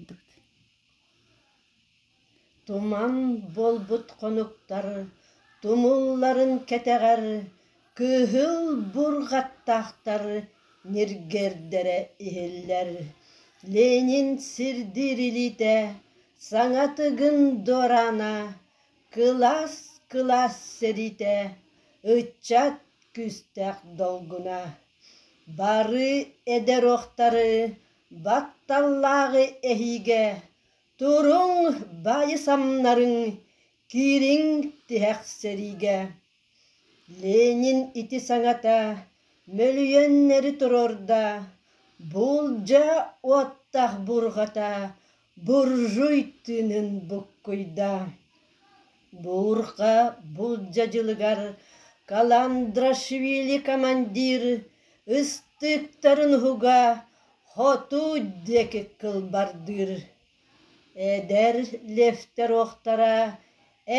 Бардыбыт. Туман буолбут хонуктар тумулларын кэтэҕэр кыһыл бурҕаттаахтар ньиргиэрдэрэ иһиллэр. Ленин сирдиир илиитэ саҥа тыгын дуораана кылаас-кылаас сэриитэ ыччат күүстээх долгуна. Бары эдэр охтары батталлааҕы эһиигэ Туруҥ, баайы самнарыҥ, киириҥ тиһэх сэриигэ. Ленин ити саҥата мөлүйүөннэри туруорда, буулдьа уоттаах бурҕата буржуй тыынын буккуйда. Буурҕа булдьа дьылыгар Каландрашвили командир ыстыыктарын уһуга хоту диэки кылбардыыр. Эдэр левтэр уохтара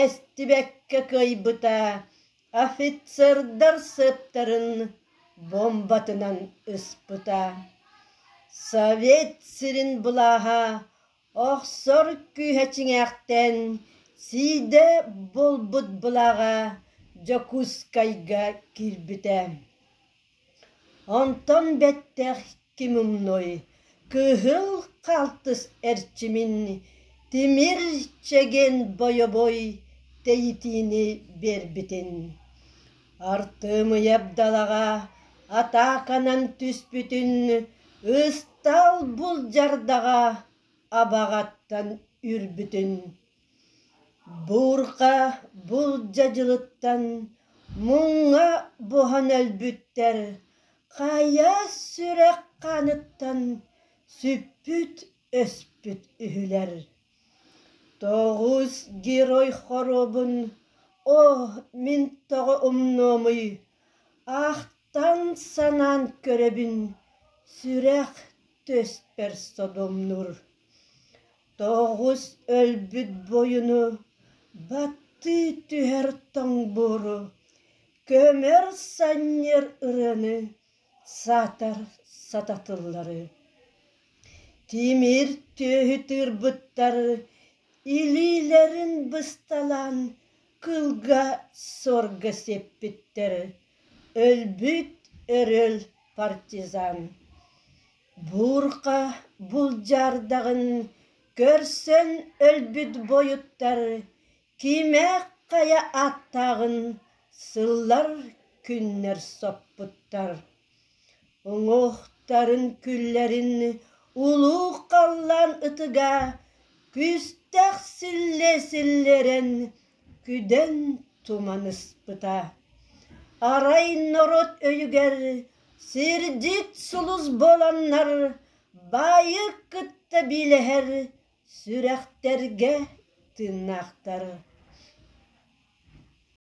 эстибэккэ кыайбыта, офицердар сыаптарын бомбатынан ыспыта. Совет сирин былааһа Охсор күүһэ чиҥээхтэн сиидэ буолбут былааҕа Дьокуускайга киирбитэ. Онтон бэттэх ким умнуой, кыһыл хаалтыс эрчимин, тимир чэгиэн бойобуой тэйитиини биэрбитин. Артыамыйап далаҕа атааканан түспүтүн Ыстаал булдьардаҕа абаҕаттан үрбүтүн, буурҕа булдьа дьылыттан муҥҥа буһан өлбүттэр, хайа сүрэх хааныттан сүппүт-өспүт үһүлэр. Тоҕус герой хоруобун, оо, мин тоҕо умнуомуй, Ахтан санаан көрөбүн, сүрэх түөспэр содумнуур. Тоҕус өлбүт буойуну баттыы түһэр тоҥ буору, көмөр санньыар ырыаны саатар сататыллары. Тимир түөһү тыырбыттар илиилэрин бысталаан кылга суорга сиэппиттэр, өлбүт өрүөл партизан. Буурҕа булдьаардаҕын көрсөн өлбүт буойуттар кимээх хайа ааттааҕын сыллар күннэр соппуттар. Уҥуохтарын күллэрин улуу халлаан ытыга күстэх силлиэ силлиэрэн күдэн туман ыспыта. Арай норуот өйүгэр сирдьит сулус буоланнар баайы кытта биилэһэр сүрэхтэргэ тыыннаахтар.